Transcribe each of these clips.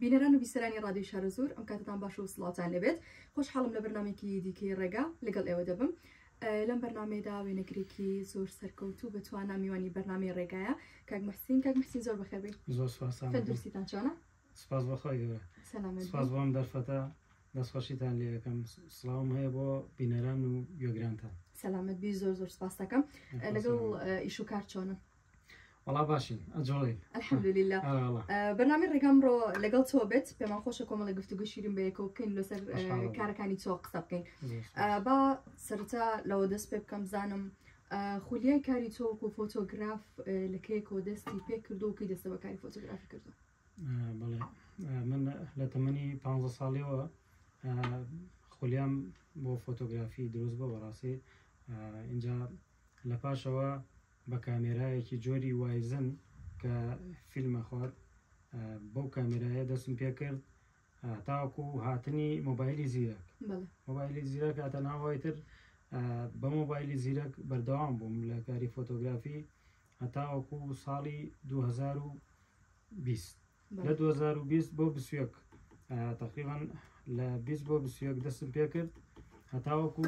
بینەران و بیسەرانی ڕادیۆی شارەزوور، ئەم کاتەتان باش و سڵاوتان لێبێت. خۆشحاڵم لە بەرنامەیەکی دیکەی ڕێگا لەگەڵ ئێوە دەبم. لەم بەرنامەیەدا وێنەگرێکی زۆر سەرکەوتوو بە توانا میوانی بەرنامەی ڕێگایە، کاک محسین. کاک محسین زۆر بەخێربێی. زۆر سپاستان. تەندروستیتان چۆنە؟ سپاس بۆ خوای گەورە. سەلامەت. سپاس بۆ ئەم دەرفەتە، دەستخۆشیتان لێ ئەکەم. سڵاوم هەیە بۆ بینەران و گوێگرانتان. سەلامەت بی، زۆر زۆر سپاس دەکەم. لەگەڵ ئیش و کار چۆنن؟ وەڵا باشین، ئەجۆڵین. الحمدللە. بەرنامەی ڕێگا ئەمڕۆ لەگەڵ تۆ بێت، پێمان خۆشە کۆمەڵە گفتوگۆ شیرین بە یەکەوە بکەین، لەسەر کارەکانی تۆ قسە بکەین. با سەرەتا لەوە دەست پێ بکەم بزانم خولیای کاری تۆ وەکو فۆتۆگراف لە کەیەکەوە دەستی پێ کردو و کەی دەستە بە کاری فۆتۆگرافی کردو؟ بەڵێ، من لە تەمەنی 15 ساڵیەوە خولیام بۆ فۆتۆگرافی دروست بۆ بەڕاستی. اینجا لە پاشەوە بە کامێرایەکی جۆری وایزن کە فیلم ئەخوات، بەو کامێرایە دەستم پێکرد تاوەکو هاتنی مۆبایلی زیرەک. مۆبایلی زیرەک هاتە ناوەوەی تر، بە مۆبایلی زیرەک بەردەوام بووم لە کاری فۆتۆگرافی هەتاوەکو ساڵی 2020. لە 2020 بۆ 21 تقریبا، لە 20 بۆ 21 دەستم پێکرد هەتاوەکو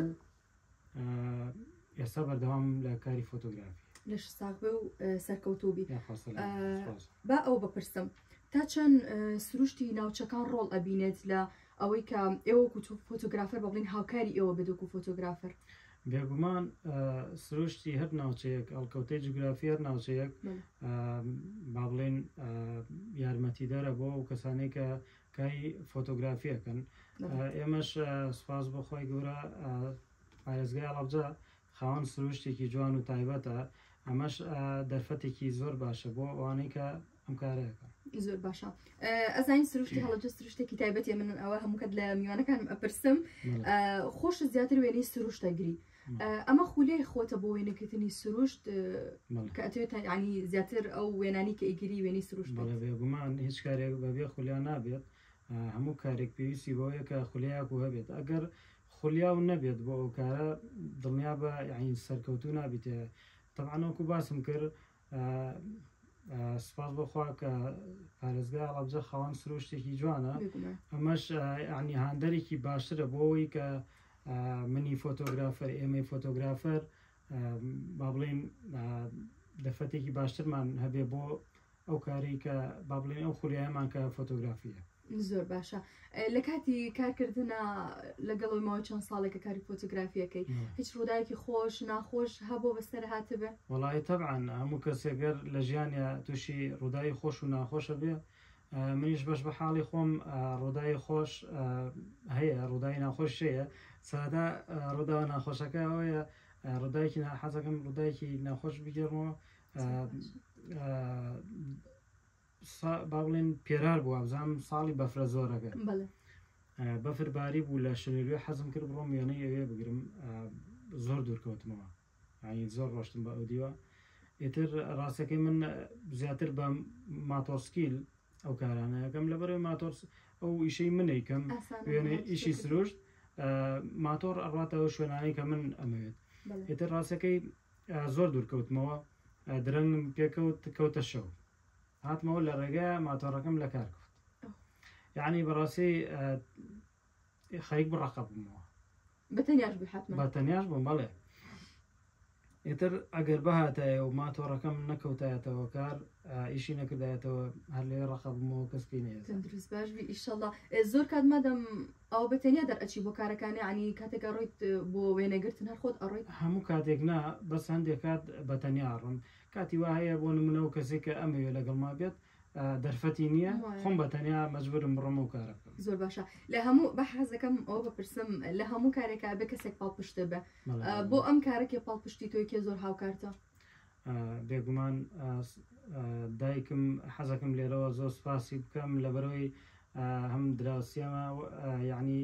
ئێستا بەردەوام لە کاری فۆتۆگرافی. لەش ساغ بێ و سەرکەوتوو بی. با ئەو بپرسم تا چەند سروشتی ناوچەکان ڕۆڵ ئەبینێت لە ئەوەی کە ئێوە وەکو فۆتۆگرافەر بە بڵین هاوکاری ئێوە بێت وەکو فۆتۆگرافەر؟ بێگومان سروشتی هەر ناوچەیەک، هەڵکەوتەی جوگرافی هەر ناوچەیەک با بڵێن یارمەتیدەرە بۆ ئەو کەسانەی کە کاری فۆتۆگرافیەکەن. ئێمەش سوپاس بۆ خۆی گەورە پارێزگای هەڵەبجە خاوەن سروشتێکی جوان و تایبەتە، ئەمەش دەرفەتێکی زۆر باشە بۆ ئەوانەی کە ئەم کارەکە. زۆر باشە. ئەزانین سروشتی هەڵەبجە سروشتێکی تایبەتی، من ئەوە هەموو کات لە میوانەکانم ئەپرسم، خۆش زیاتر وێنەی سروشت ئەگری، ئەمە خولیای خۆتە بۆ وێنەکردنی سروشت کە ئەتەوێت ینی زیاتر ئەو وێنانی کە ئەگیری وێنەی سروشت؟ بەڵێ بێگومان، هیچ کارێک بەبێ خولیا نابێت. هەموو کارێک پێویستی بەوەیە کە خولیاک و هەبێت. ئەگەر خولیا و نەبێت بۆ ئەو کارە، دڵنیا بە یعنی سەرکەوتوو نابیت. طبعا وەکو باسم کرد، سپاس بۆ خوا کە پارێزگای هەڵەبجە خاوەن سروشتێکی جوانە، ئەمەش یعنی هاندەرێکی باشترە بۆ ئەوەی کە منی فۆتۆگرافەر، ئێمەی فۆتۆگرافەر با بڵێن دەرفەتێکی باشترمان هەبێ بۆ ئەو کارەی کە با بڵێن ئەو خولیایەمان کە فۆتۆگرافیە. زۆر باشە. لە کاتی کارکردنا لەگەڵ ماوەی چەند ساڵێکە کاری فۆتۆگرافیەکەی، هیچ ڕووداوێکی خۆش ناخۆش هەبوو بەسەر هاتبێ؟ وەڵی تەبعا هەموو کەسێک لە ژیانیا تووشی ڕووداوی خۆش و ناخۆشە بێ. منیش بەش بە حاڵی خۆم ڕووداوی خۆش هەیە، ڕووداوی ناخۆش هەیە. سەرەتا ڕووداوە ناخۆشەکە ئەوەیە، ڕووداوێکی حەزەکەم ڕووداوێکی ناخۆش بگێڕمەوە. با بڵێن پێرار بوو، ئەبزانم ساڵی بەفرە زۆرەکە، بەفر باری بوو لە شنێروێ، حەزم کرد بڕۆم وێنەی ئەوێ بگرم. زۆر دوورکەوتمەوە، یعنی زۆر ڕۆشتم بە ئەو دیوە. ئیتر ڕاستەکەی من زیاتر بە ماتۆرسکیل ئەو کارانە یەکەم، لەبەرەوەی ماتۆر ئەو ئیشەی منەیکەم وێنەی ئیشی سروشت، ماتۆر ئەڕاتەوە شوێنانەی کە من ئەمەوێت. ئیتر ڕاستەکەی زۆر دوورکەوتمەوە، درەنگم پێکەوت، کەوتە شەو، هاتمەوە لە ڕێگای ماتۆڕەکەم لە کار کەوت. یعنی بەڕاستی خەریک بڕەقە بوومەوە. بەتەنیاش بووی حتمما؟ بە تەنیاش بووم بەڵێ. ئیتر ئەگەر بهاتایە و ماتۆڕەکەم نەکەوتایەتەوە کار، ئیشی نەکردایەتەوە، هەر لێ ڕەقە بوومەوە، کەس پێی نەیەزا. تەندروست باش بی ئیشەڵڵا. زۆر کات مادەم ئەوە بە تەنیا دەرئەچی بۆ کارەکانی، یعنی کاتێک ئەڕۆیت بۆ وێنەگرتن هەر خۆت ئەڕۆیت؟ هەموو کاتێک نا، بەس هەندێک کات بە تەنیا ئەڕۆم. کاتی وا هەیە بۆ نمونە و کەسێک کە ئەمەوێ لەگەڵما بێت دەرفەتی نییە، خۆم بە تەنیا مەجبورم بڕۆم ئەو کارە بکەم. زۆر باشە. لە هەموو بە حەزەکەم ئەوە بپرسم، لە هەموو کارێکا بێ کەسێک پاڵپشتە بێ، بۆ ئەم کارە کێ پاڵپشتی تۆی، کێ زۆر هاوکارتە؟ بێگومان دایکم، حەزەکەم لێرەوە زۆر سپاسی بکەم، لەبەرەوەی هەم دراوسیەمە، یعنی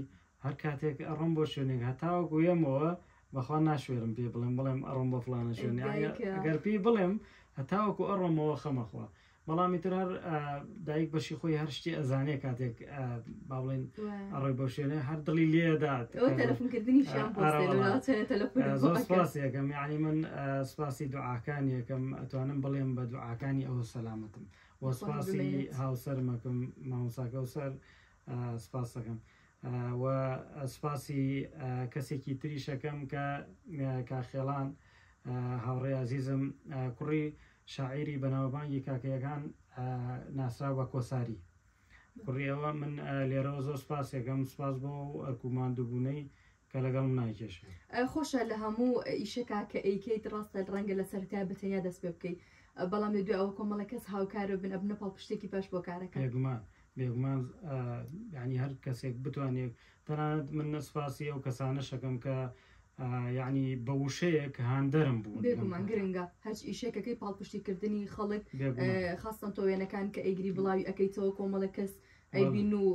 هەر کاتێک ئەڕۆم بۆ شوێنێک هەتاوەکو یەمەوە بەخوا ناشوێرم پێ بڵێم بڵێم ئەڕۆم بۆ فلانە شوێن، ئەگەر پێی بڵێم هەتاوەکو ئەڕۆمەوە خەمەخوا. بەڵام ئیتر هەر دایک بەشی خۆی هەر شتی ئەزانێ، کاتێک با بڵێن ئەڕۆی بەو شوێنە هەر دڵی لێدات. زۆر سپاسی یەکەم، یعنی من سپاسی دوعاکانی یەکەم، ئەتوانم بڵێم بە دوعاکانی ئەوە سەلامەتم. و سپاسی هاوسەرمەکەم مامۆستا کەوسەر سپاس دەکەم و سپاسی کەسێکی تریشەکەم کە کاخێڵان هاوڕێ ئازیزم کوڕی شاعیری بەناوبانگی کاکەیەکان ناسراو بە کۆساری کوڕی ئەوە من لێرەوە زۆر سپاسێکم سپاس بۆ ئەرک و ماندووبوونەی کە لەگەڵم نایکێشێ. خۆشە لە هەموو ئیشەکا کە ئەیکەیت ڕاستە ڕەنگە لە سەرەتای بە تەنیا دەست پێ بکەی بەڵام لە دوای ئەوە کۆمەڵێک کەس هاوکارە بن ئەبنە پاڵپشتێکی باش بۆ کارەکە. بێگومان بێگومان یعنی هەر کەسێک بتوانێت تەنانەت من سپاسی ئەو کەسانەشەکەم کە یعنی بە وشەیەک هاندەرم بوون. بێگومان گرنگە هەرچ ئیشێکەکەی پاڵپشتیکردنی خەڵک خاستەن تۆ وێنەکان کە ئەیگری بڵاوی ئەەکەیتەوە کۆمەڵێک کەس ئەیبین و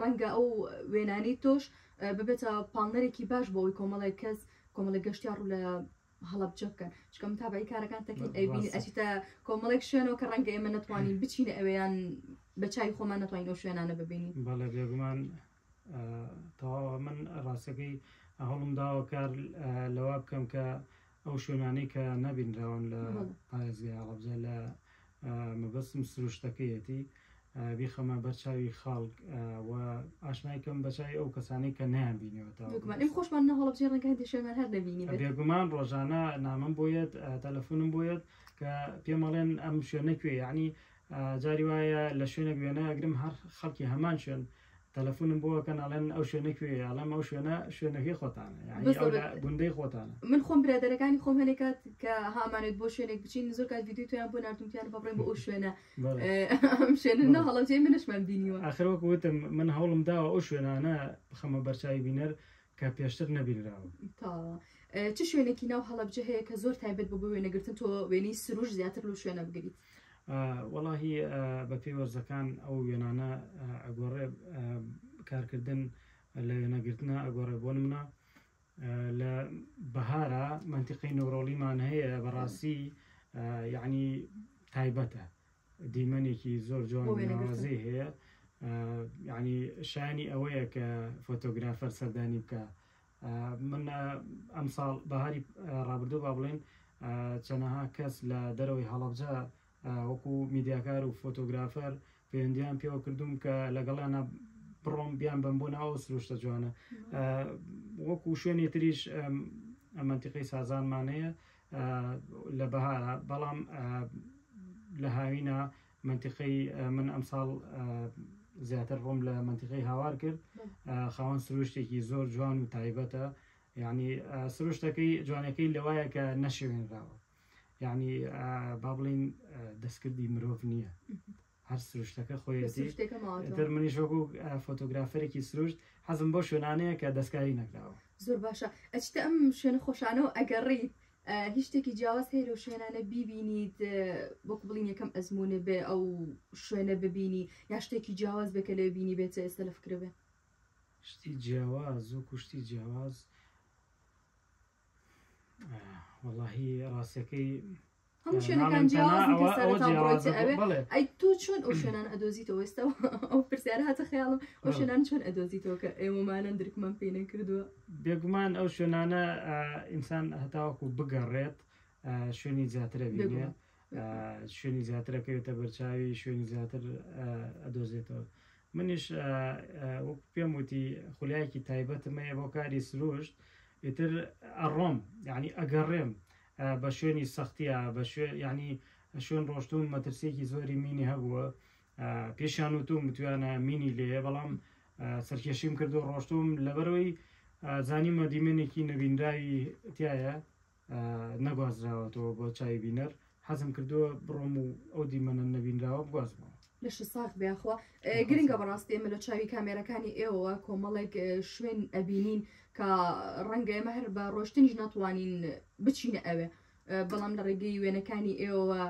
ڕەنگە ئەو وێنانەی تۆش ببێتە پاڵنەرێکی باش بۆ ئەوەی کۆمەڵێک کەس کۆمەڵێک گەشتیار ڕوو لە هەڵەبجە بکەن چکە متابعی کارەکان تەکین ئەیبین ئەچیتە کۆمەڵێک شوێنەوە کە ڕەنگە ئێمە نەتوانین بچینە ئەوێیان بە چای خۆمان نەتوانین ئەو شوێنانە ببینین. بەڵێ بێگومان تەواوە من ڕاستەکەی هەوڵم داوە کار لەوە بکەم کە ئەو شوێنانەی کە نەبینراون لە پارێزگای هەڵەبجە لە مەبەستم سروشتەکەیەتی بیخەمە بەر چاوی خەڵک و ئاشنای کەم بە چاوی ئەو کەسانەی کە نەیان بینیوە تا بێگومان ئێمە خۆشمان نە هەڵەبجەی ڕەنگە هەندێک شوێنمان هەر نەبینیبێت. بێگومان ڕۆژانە نامەم بۆ یەت تەلەفونم بۆ یەت کە پێم ئەڵێن ئەم شوێنە کوێ یعنی جاری وایە لە شوێنێک وێنە ئەگرم هەر خەڵکی هەمان شوێن تەلەفونم بۆ ئەکەن ئەڵێن ئەو شوێنە کوێیە ئەڵێم ئەو شوێنە شوێنەکەی خۆتانە یعنی ئەو لە گوندەی خۆتانە. من خۆم برادەرەکانی خۆم هەنێ کات کە هامانێت بۆ شوێنێک بچین زۆر کات ڤیدیۆی تۆیان بۆ ناردوم تیان بە بڕۆین بۆ ئەو شوێنە ئەم شوێنە نە هەڵەبجەی منشمان بینیوە. ئاخر وەک وتم من هەوڵم داوە ئەو شوێنانە بخەمە بەرچاوی بینەر کە پێشتر نەبینراون. تەواوە. چ شوێنێکی ناو هەڵەبجە هەیە کە زۆر تایبەت بۆ بۆ وێنەگرتن تۆ وێنەی سروشت زیاتر لەو شوێنە بگریت؟ وەڵاهی بەپێی وەرزەکان ئەو وێنانە ئەگۆڕێ کارکردن لە وێنەگرتنە ئەگۆڕێ بۆ نمونە لە بەهارە مەنتیقەی نۆرۆڵیمان هەیە بەڕاستی یعنی تایبەتە دیمەنێکی زۆر جوان ناوازەی هەیە یعنی شایانی ئەوەیە کە فۆتۆگرافەر سەردانی بکە من ئەمساڵ بەهاری ڕابردوو با بڵێن چەنەها کەس لە دەرەوەی هەڵەبجە وەکو میدیاکار و فۆتۆگرافەر پەیوەندیان پێوە کردوم کە لەگەڵیانە بڕۆم بیان بم بۆ ناو سروشتە جوانە وەکو شوێنی تریش منتیقی سازانمان هەیە لە بەهارە بەڵام لە هاوینە منتیقەی من ئەمساڵ زیاتر ڕۆم لە منتیقەی هاوار کرد خاوەن سروشتێکی زۆر جوان و تایبەتە یعنی سروشتەکەی جوانەکەی لەوایە کە نەشێوێنراوە یعنی با بڵین دەستکردی مرۆڤ نییە هەر سروشتەکە خۆیەتی تر منیش وەکو فۆتۆگرافەرێکی سروشت حەزم بۆ شوێنانەیە کە دەستکاری نەکراوە. زۆر باشە ئەچیتە ئەم شوێنە خۆشانەوە ئەگەڕیت هیچ شتێکی جیاواز هەیە لەو شوێنانە بیبینیت وەکو بڵین یەکەم ئەزمونە بێ ئەو شوێنە ببینی یا شتێکی جیاواز بێ کە لێ بینی بێت ئێستا لە فکرە بێ؟ شتی جیاواز وەکو شتی جیاواز وەڵاهی ڕاستەکەی هەموو شوێنەکان جیاوازن کە سەرەتا بڕۆیتە ئەوێ ئەی تۆ چۆن ئەو شوێنان ئەدۆزیتەوە ئێستا ئەو پرسیارە هاتە خەیاڵم ئەو شوێنان چۆن ئەدۆزیتەوە کە ئێمەمانەن درکمان پێی نەکردووە؟ بێگومان ئەو شوێنانە ئینسان هەتاوەکو بگەڕێت شوێنی زیاترە بینێ شوێنی زیاترە کەوێتە بەرچاوی شوێنی زیاتر ئەدۆزێتەوە منیش وەک پێم وتی خولیایەکی تایبەتم هەیە بۆ کاری سروشت ئیتر ئەڕۆم یعنی ئەگەڕێم بە شوێنی سەختیە بە شوێن یعنی شوێن ڕۆشتوم مەترسیەکی زۆری مینی هەبووە پێشیان وتوم وتویانە مینی لێیە بەڵام سەرکێشیم کردو ڕۆشتوم لەبەرەوەی زانیمە دیمەنێکی نەبینراوی تایە نەگوازراوەتەوە بۆ چاوی بینەر حەزم کردووە بڕۆم و ئەو دیمەنە نەبینراوە بگوازمەوە. لەشت ساغ بێ یاخوا گرنگە بەڕاستی ئێمە لە چاوی کامێرەکانی ئێوەوە کۆمەڵێک شوێن ئەبینین کە ڕەنگە ئێمە هەر بە ڕۆشتنیش ناتوانین بچینە ئەوێ بەڵام لە ڕێگەی وێنەکانی ئێوە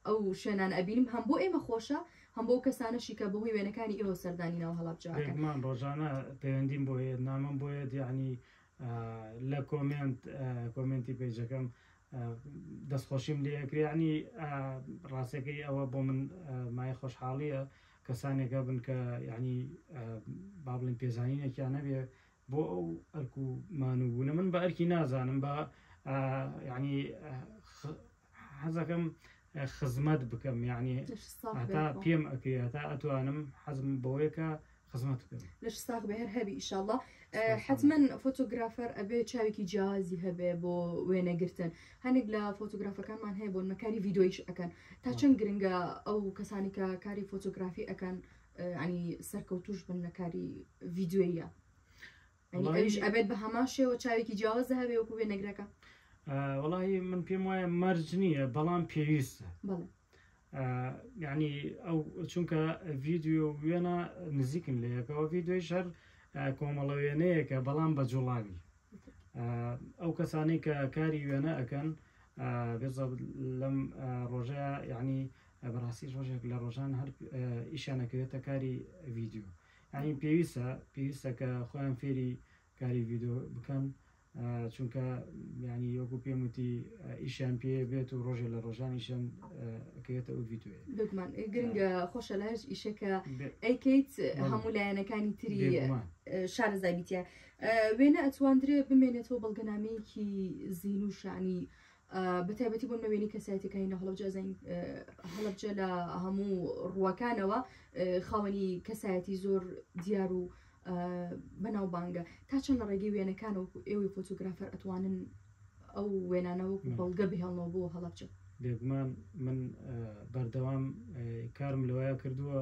ئەو شوێنان ئەبینیم هەم بۆ ئێمە خۆشە هەم بۆ کەسانەشی کە بەهۆی وێنەکانی ئێوە سەردانی ناو هەڵەبجە ئەکەن. بێگومان ڕۆژانە پەیوەندیم بۆ یەت نامەم بۆ یەت یەعنی لە کۆمێنت کۆمێنتی پەیجەکەم دەستخۆشیم لێ ئەکرێ یەعنی ڕاستەکەی ئەوە بۆ من مایە خۆشحاڵیە کەسانێک هەبن کە یەعنی با بڵێن پێزانینێکیان هەبێ بۆ ئەو ئەرک و مانووبوونە من بە ئەرکی نازانم بە یعنی حەزەکەم خزمەت بکەم یعنی هەتا پێم ئەکرێ هەتا ئەتوانم حەزم بەوەیە کە خزمەت بکەم. لەش ساغ بێ هەر هەبی ئیشاڵڵا. حەتمەن فۆتۆگرافەر ئەبێ چاوێکی جیاوازی هەبێ بۆ وێنەگرتن هەنێک لە فۆتۆگرافەکانمان هەیە بۆ نمە کاری ڤیدۆیش ئەکەن تا چەند گرنگە ئەو کەسانی کە کاری فۆتۆگرافی ئەکەن ینی سەرکەوتوش بن لە کاری ڤیدیۆیە ئەویش ئەبێت بە هەمان شێوە چاوێکی جیاوازە هەبێ وەکو وێنەگرەکە. وەڵی من پێم وایە مەرج نییە بەڵام پێویستە. یعنی ئەو چونکە ڤیدیۆ و وێنە نزیکن لە یەکەوە ڤیدیۆی شەر کۆمەڵە وێنەیەکە بەڵام بە جوڵاوی ئەو کەسانەی کە کاری وێنە ئەکەن بێزە لەم ڕۆژەیە یعنی بەڕاستی ڕۆژێک لە ڕۆژان هەر ئیشانەکەوێتە کاری ڤیدیۆ یعنی پێویستە پێویستە کە خۆیان فێری کاری ڤیدیۆ بکەن چونکە یانی وەکو پێم وتی ئیشیان پێ بێت و ڕۆژێ لە ڕۆژان ئیشیان ئەکەوێتە ئەو ڤیدیۆیە. بێگومان گرنگە خۆشە لە هەر ئیشێکە ئەیکەیت هەموو لایەنەکانی تری شارەزای بیتە وێنە ئەتواندرێ بمێنێتەوە بەڵگەنامەیەکی زین و شانی بە تایبەتی بۆ نەوێنی کەسایەتەکانی لە هەڵەبجە زین هەڵەبجە لە هەموو ڕووەکانەوە خاوەنی کەسایەتی زۆر دیار و بەناوبانگە تا چەند لە ڕێگەی وێنەکان وەکو ئێوەی فۆتۆگرافەر ئەتوانن ئەو وێنانە وەکو بەڵگە بهێڵنەوە بۆ هەڵەبجە؟ بێگومان من بەردەوام کارم لەوەیە کردووە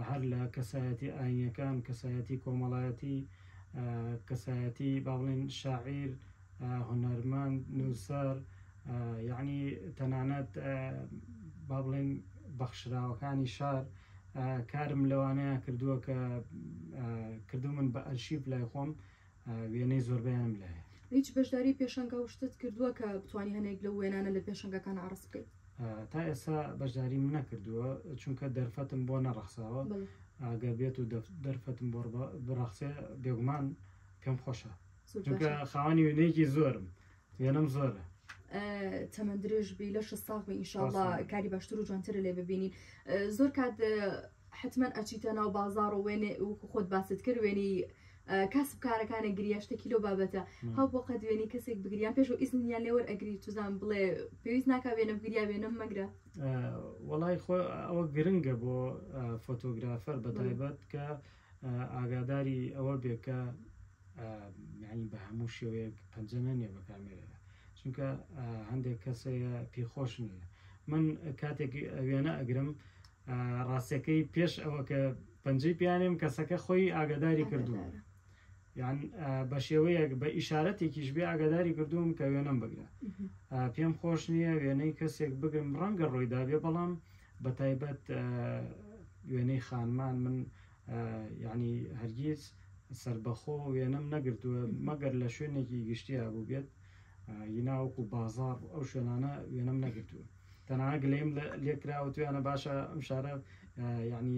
هەر لە کەسایەتی ئاینیەکان کەسایەتی کۆمەڵایەتی کەسایەتی با بڵێن شاعیر هونەرمەند نووسەر یعنی تەنانەت با بڵێن بەخشراوەکانی شار کارم لەوانەیە کردووە کە کردومن بە ئەرشیف لای خۆم وێنەی زۆربەیانم لایە. هیچ بەشداری پێشەنگا و شتت کردووە کە بتوانی هەنێک لەو وێنانە لە پێشەنگاکان عەرز بکەیت؟ تا ئێستا بەشداریم نەکردووە چونکە دەرفەتم بۆ نەڕەخساوە ئەگەر بێت و دەرفەتم بۆ بڕەخسێ بێگومان پێم خۆشە چونکە خاوەنی وێنەیەکی زۆرم وێنەم زۆرە. تەمەن درێژ بی لەش ساغ بی ئینشاءاللە کاری باشتر و جوانتر لێ ببینین زۆر کات حتمما ئەچیتە ناو بازاڕ و وێنێ وەکو خۆت باست کرد وێنی کاسب کارەکانە گریا شتێکی لەو بابەتە هەو بۆ قەت وێنی کەسێک بگریان پێش و ئیزنیان لێوەر ئەگری توزان بڵێ پێویست ناکا وێنە بگریا وێنەم مەگرە. وەڵای خۆ ئەوە گرنگە بۆ فۆتۆگرافەر بە تایبەت کە ئاگاداری ئەوە بێ کە یعنی بە هەموو شێوەیەک پەنجە نەنێ بە کامێرەیە چونکە هەندێک کەسەیە پێخۆش نییە من کاتێک وێنە ئەگرم ڕاستەکەی پێش ئەوە کە پەنجەی پیانێم کەسەکە خۆی ئاگاداری کردووە یان بە شێوەیەک بە ئیشارەتێکیش بێ ئاگاداری کردووم کە وێنەم بگرە پێم خۆش نییە وێنەی کەسێک بگرم ڕەنگە ڕوویدا بێ بەڵام بە تایبەت وێنەی خانمان من یعنی هەرگیز سربەخۆ وێنەم نەگرتووە مەگەر لە شوێنێکی گشتیا بوو بێت ییناوەکو بازار ئەو شوێنانە وێنەم نەگرتووە تەنانە گلەیم لێکراوە تویانە باشە ئەم شارە یعنی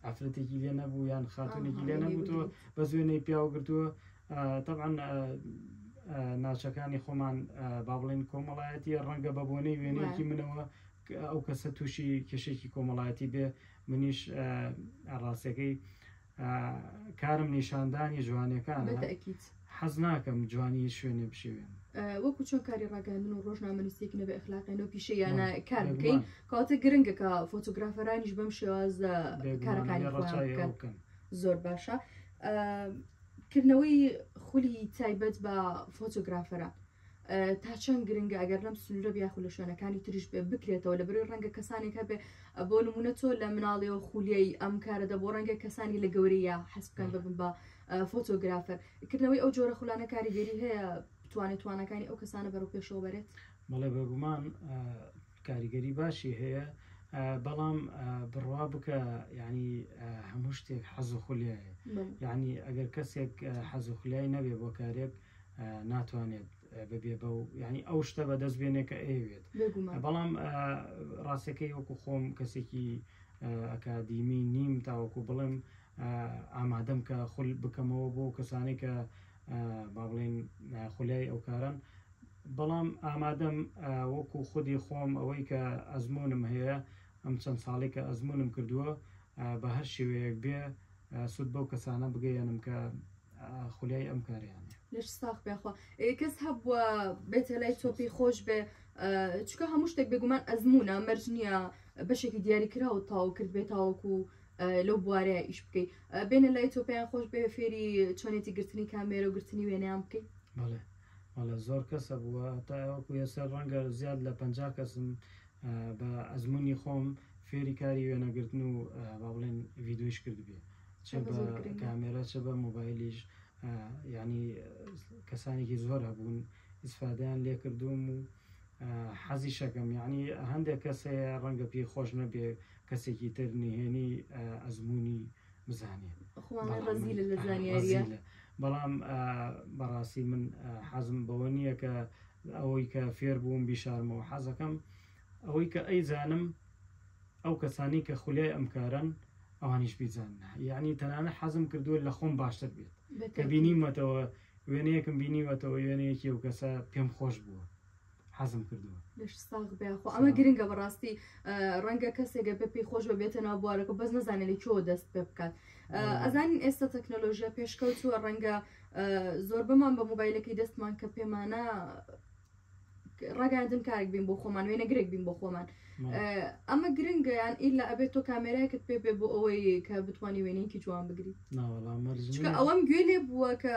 ئافرەتێکی لێ نەبوو یان خاتونێکی لێ نەبوو تۆ بە وێنەی پیاو گرتووە طبعا ناوچەکانی خۆمان با بڵێن کۆمەڵایەتی ڕەنگە بە بۆنەی وێنەیەکی منەوە ئەو کەسە تووشی کێشێکی کۆمەڵایەتی بێ منیش ڕاستەکەی کارم نیشاندانی جوانیەکانە حەز ناکەم جوانی شوێنێ بشێوێنم. وەکو چۆن کاری ڕاگەیاندن و ڕۆژنامەنووسیەکی نەبێ ئەخلاقیانە و پیشەیانە کار بکەین کەواتە گرنگە کە فۆتۆگرافەرانیش بەم شێوازە کارەکانی خۆیان بکەن زۆر باشە کردنەوەی خولی تایبەت بە فۆتۆگرافەران تا چەند گرنگە ئەگەر لەم سنوورە بێ یاخود لە شوێنەکانی تریش بێ بکرێتەوە لە بەرەی ڕەنگە کەسانێک هەبێ بۆ نمونە تۆ لە مناڵیەوە خولیای ئەم کارە دەبۆ ڕەنگە کەسانی لە گەورەیە حەز بکەن ببن بە فۆتۆگرافەر کردنەوەی ئەو جۆرە خولانە کاریگەری هەیە بتوانێت توانەکانی ئەو کەسانە بەرەو پێشەوە بەرێت؟ بەڵێ بێگومان کاریگەری باشی هەیە بەڵام بڕوا بکە یعنی هەموو شتێک حەز و خولیایە یعنی ئەگەر کەسێک حەز و خولیای نەبێ بۆ کارێک ناتوانێت ببێ بەو یعنی ئەو شتە بەدەست بێنێ کە ئەیەوێت بەڵام ڕاستەکەی وەکو خۆم کەسێکی ئەکادیمی نیم تاوەکو بڵێم ئامادەم کە خول بکەمەوە بۆ کەسانی کە با بڵێن خولیای ئەو کارن بەڵام ئامادەم وەکو خودی خۆم ئەوەی کە ئەزمونم هەیە ئەم چەند ساڵی کە ئەزمونم کردووە بە هەر شێوەیەک بێ سوود بەو کەسانە بگەیەنم کە خولیای ئەم کارەیان هەیە. لەش ساغ بێ خوا کەس هەبووە بێتە لای تۆ پێی خۆش بێ چونکە هەموو شتێک بێگومان ئەزمونە مەرج نییە بەشێکی دیاریکراو تاو کرد بێ تاوەکو لەو بوارەیە ئیش بکەی بێنە لای تۆ پێیان خۆش بێ فێری چۆنێتی گرتنی کامێرە و گرتنی وێنەیان بکەی؟ بەڵێ بەڵێ زۆر کەسە بووە تا وەکو ئێستا ڕەنگە زیاد لە 50 کەسم بە ئەزمموی خۆم فێری کاری وێنەگرتن و با بڵێن ڤیددیوش کردبێ چ بە کامێرا چ بە مۆبایلیش یعنی کەسانێکی زۆر هەبوون ئیسفادەیان لێکردوم و حەزیشەکەم یعنی هەندێک کەس هەیە ڕەنگە پێی خۆش نەبێ کەسێکی تر نهێنی ئەزمموی بزانێت ڕەزیلە لە زانیاریە بەڵام بەڕاستی من حەزم بەوە نییە کە ئەوەی کە فێر بووم بیشارمەوە حەزەکەم ئەوەی کە ئەیزانم ئەو کەسانی کە خولیای ئەم کارەن ئەوانیش بیزانن یعنی تەنانە حەزم کردووە لە خۆم باشتر بێت کە بینیمەتەوە وێنەیەکم بینیوەتەوە وێنەیەکی ئەو کەسە پێم خۆش بووە حەزم کردووە. لەش ساغ بێ خۆ ئەمە گرنگە بەڕاستی ڕەنگە کەسێکە بە پێی خۆش بە بێتە ناو بوارەکە بەس نەزانێت لە کوێوە دەست پێ بکات ئەزانین ئێستا تەکنەلۆژیا پێشکەوتووە ڕەنگە زۆربەمان بە مۆبایلەکەی دەستمان کە پێمانە ڕاگەاندن کارێک بین بۆ خۆمان وێنەگرێک بین بۆ خۆمان ئەمە گرنگە یان ئیلا ئەبێت تۆ کامێرایەکت پێ بێ بۆ ئەوەی کە بتوانانی وێنەیەکی جوان بگری چونکە ئەوەم گوێ لێ بووە کە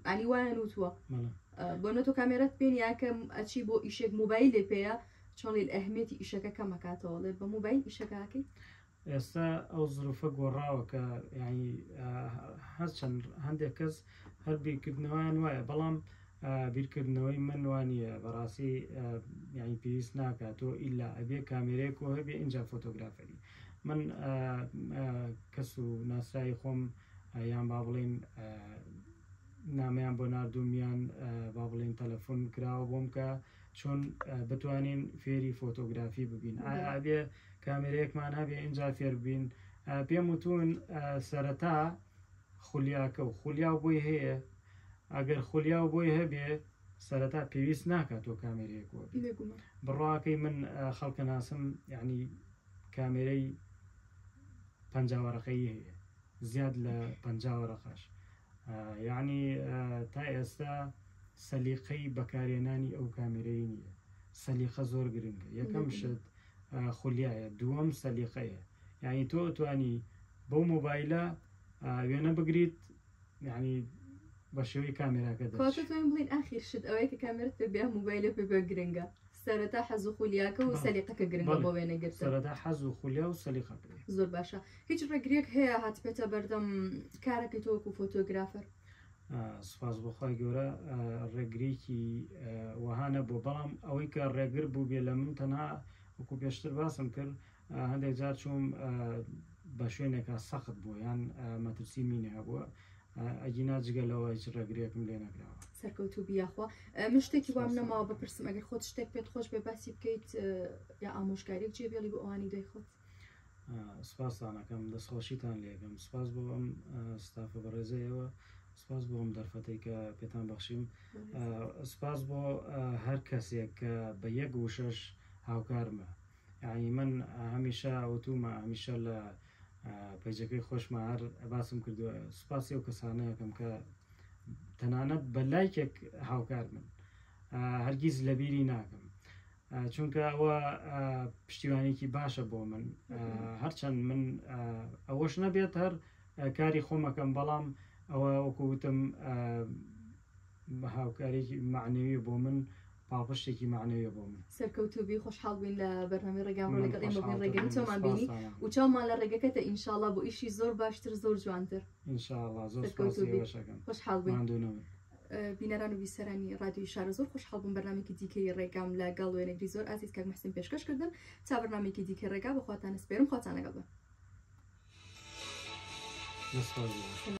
ئەنی وایان وتووە بۆ نە تۆ کامێرات پێ نییە کە ئەچی بۆ ئیشێک مۆبایلێ پێیە چۆڵی ئەهمیەتی ئیشەکە کەمەکاتەوە ڵێ بە مۆبایل ئیشەکەکەی ئێستا ئەو زروفە گۆڕاوە کە یعنی هەرچەند هەندێک کەس هەر بیرکردنەوەیان وایە بەڵام بیرکردنەوەی من وانە بەڕاستی یعنی پێویست ناکات تۆ ئیلا ئەبێ کامێرەیەک و هەبێ اینجا فۆتۆگرافەری من کەس و ناسرای خۆم یان با بڵین نامیان بۆ نردوم یان با بڵین تەلەفۆن کراوە بۆم کە چۆن بتوانین فێری فۆتۆگرافی ببین ئایا ئەبێ کامێرەیەکمان هەبێ ئینجا فێر بین پێم وتون سەرەتا خولیاکە و خولیا و بۆی هەیە ئەگەر خولیا و بۆی هەبێ سەرەتا پێویست ناکات تۆ کامێرەیەک وەبی بڕواکەی من خەڵکە ناسم یعنی کامێرەی پەنجاوەرەقەیی هەیە زیاد لە پەنجاوەرەقەش یەعنی تا ئێستا سەلیقەی بەکارهێنانی ئەو کامێرەی نییە سەلیقە زۆر گرنگە یەکەم شت خولیایە دووەم سەلیقەیە یعنی تۆ توانی بەو مۆبایلە وێنە بگریت یعنی بە شێوەی کامێراکە دەچێت بڵین ئاخیر شت ئەوەیە کە کامێرت پێ بێ مۆبایلە پێ بێ گرنگە سەرەتا حەز و خولیاکە و سەلیقەکە گرنگە بۆ وێنەگرتن. سەرەتا حەز و خولیا و سەلیقەکە. زۆر باشە هیچ ڕێگریەک هەیە هاتبێتە بەردەم کارەکەی تۆ وەکو فۆتۆگرافەر؟ سوپاس بۆ خوای گەورە ڕێگریکی وەها نەبووە بەڵام ئەوەی کە ڕێگر بوو بێ لە من تەنها وەکو پێشتر باسم کرد هەندێک جار چووم بە شوێنێکا سەخت بوو یان مەترسی مینی هەبووە ئەگینا جگە لەوە هیچ ڕێگرێکم لێ نەکراوە. سەرکەوتوو بی یاخوا من شتێکی وام نەماوە بپرسم ئەگەر خۆت شتێک پێت خۆش بێ باسی بکەیت یا ئامۆژگاریەک جێ بێڵی بۆ ئەوانی دوای خۆت. سپاستان ئەکەم دەستخۆشیتان لێکەم سپاس بۆ ئەم ستافە بەڕێزەیەوە سپاس بۆ ئەم دەرفەتەی کە پێتان بەخشیم سپاس بۆ هەر کەسێک کە بە یەک وشەش هاوکارمە یانی من هەمیشە وتومە هەمیشە لە پەیجەکەی خۆشمە هەر باسم کردووە سوپاسی ئەو کەسانەیەکەم کە تەنانەت بە لایکێک هاوکار من هەرگیز لەبیری ناکەم چونکە ئەوە پشتیوانێکی باشە بۆ من هەرچەند من ئەوەش نەبێت هەر کاری خۆمەکەم بەڵام ئەوە وەکو وتم هاوکارێکی معنەویە بۆ من پاڵپشتێکی مەعنەویە بۆ من. سەرکەوتوو بی خۆشحاڵ بووین لە بەرنامەی ڕێگا ڕۆ لەگەڵ ئێمە بووین ڕێگەی تۆمان بینی و چاومان لە ڕێگەکەتە ئینشاڵڵا بۆ ئیشی زۆر باشتر زۆر جوانتر ئینشاڵڵا زۆر سپاسی ئێوەش ئەکەم خۆشحاڵ بووین ماندوو نەبن. بینەران و بیسەرانی ڕادیۆی شارە زۆر خۆشحاڵ بووم بەرنامەیەکی دیکەی ڕێگام لەگەڵ وێنەگری زۆر ئازیز کاک محسن پێشکەش کردن تا بەرنامەیەکی دیکەی ڕێگا بە خواتان ئەسپێرم خواتان لەگەڵ بن. دەست خۆش بێ.